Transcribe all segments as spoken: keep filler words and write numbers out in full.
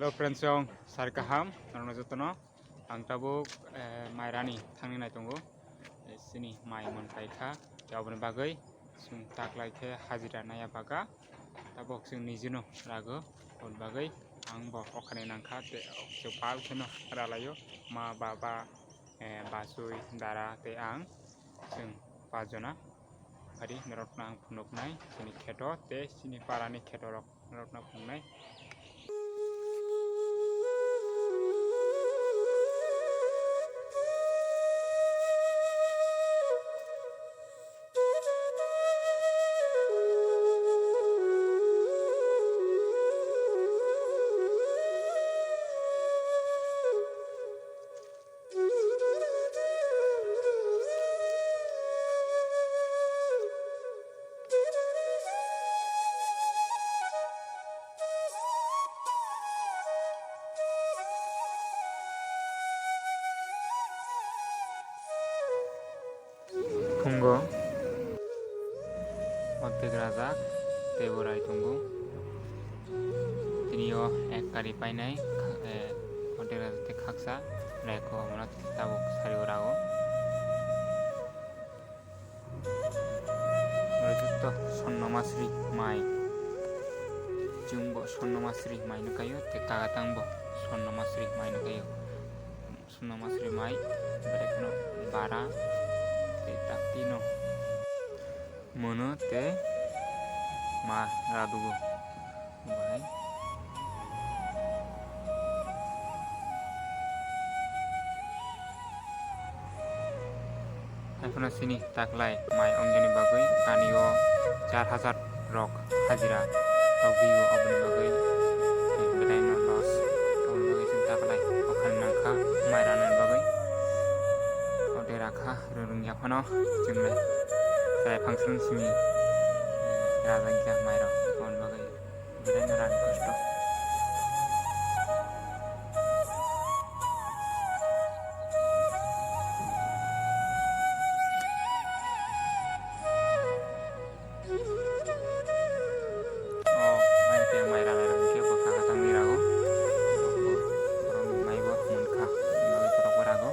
Hello friends, chwng sari kaham norokno jotono. Ang tabuk, eh, mai rani thangni nai tongo. Eh, chini mai mon paikha, tei aboni bagwi chwng taklai khe hajira naiya baga. Tabuk chwng nijino rago, aboni bagwi ang bo okhani nangkha, tei chwng pal kheno ralaio. Ma, baba, eh, bachwi, dara tei ang, chwng pachjona. Ari norokno ang phunuknai chini kheto tei chini parani khetorok norokno phunuknai. Phungo ordek rajak tei bo rai tongo. Tini o ek kari painai, eh, ordek rajak tei khaksa rai ko, omono tabuk sari o rago. Oro joto Sonno Masri mai. Chwng bo Sonno Masri mai no kaio, tei kagatang bo Sonno Masri mai no kaio. Sonno Masri mai, belai kheno bara, tei takti no mono, tei ma radugo. Bai. Haiphano chini taklai mai wngjani bagwi kani o char hajar rok hajira rok biyo, aboni bagwi belai no loss, aboni bagwi chwng taklai okhani nangkha mai ranani bagwi. Ode rakha rwrwngya phano chwngno chai function simi rajakya mai rok, aboni bagwi. Belai no rani kosto. O, mai tei mai rana rok khe bwkha kwchangni rago. Borok mai bo munkha, borok bo rago.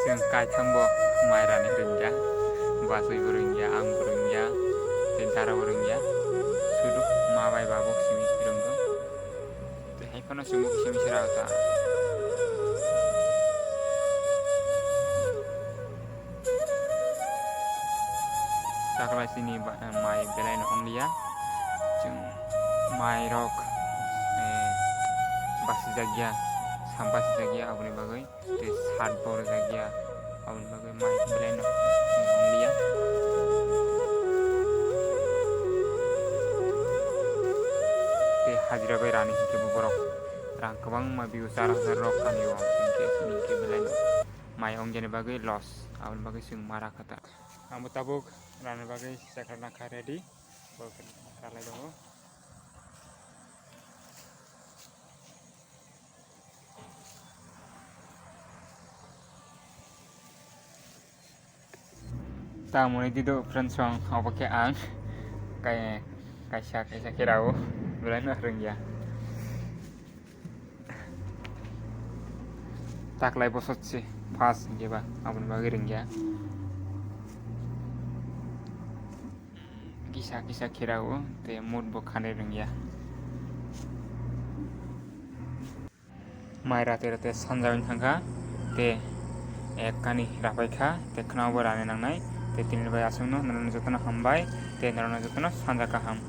Chwng kaitham bo mai rani rwngya, bachwi bo rwngya, ang bo rwngya, tei dara bo rwngya, sudu ma bai babuk simi rwngdo. Tei hai phano chwng bo kisa misa rw ta. Chaklai chini ba-, mai belai no wngliya. Chwng mai rok, eh, basijakya, sam basijakya, aboni bagwi tei sat bo rwjakya, aboni bagwi mai belai no wngliya. Tei hajira bai rani hinkhe bo borok rang kwbangma biyo, char hajar rok kani o, hinkhe, hinkhe belai no mai wngjani bagwi loss, aboni bagwi chwng mara kha ta. Ang bo tabuk rani bagwi chakra nangkha ready, bo khe ralai tongo. Tamoni dido friends song, obo khe ang kai-, kaisa, kaisa khe rao, belai no rwngya. Taklai bosot se first hinkhe ba, aboni bagwi rwngya. Kisa kisa khe rao, tei mut bo khanai rwngya. Mai rate rate sanja wng thangkha, tei ek kani rapai kha, tei khwnao bo rani nangnai, tei tini bai aswkno norokno jotono hambai, tei norokno jotono sanja kaham.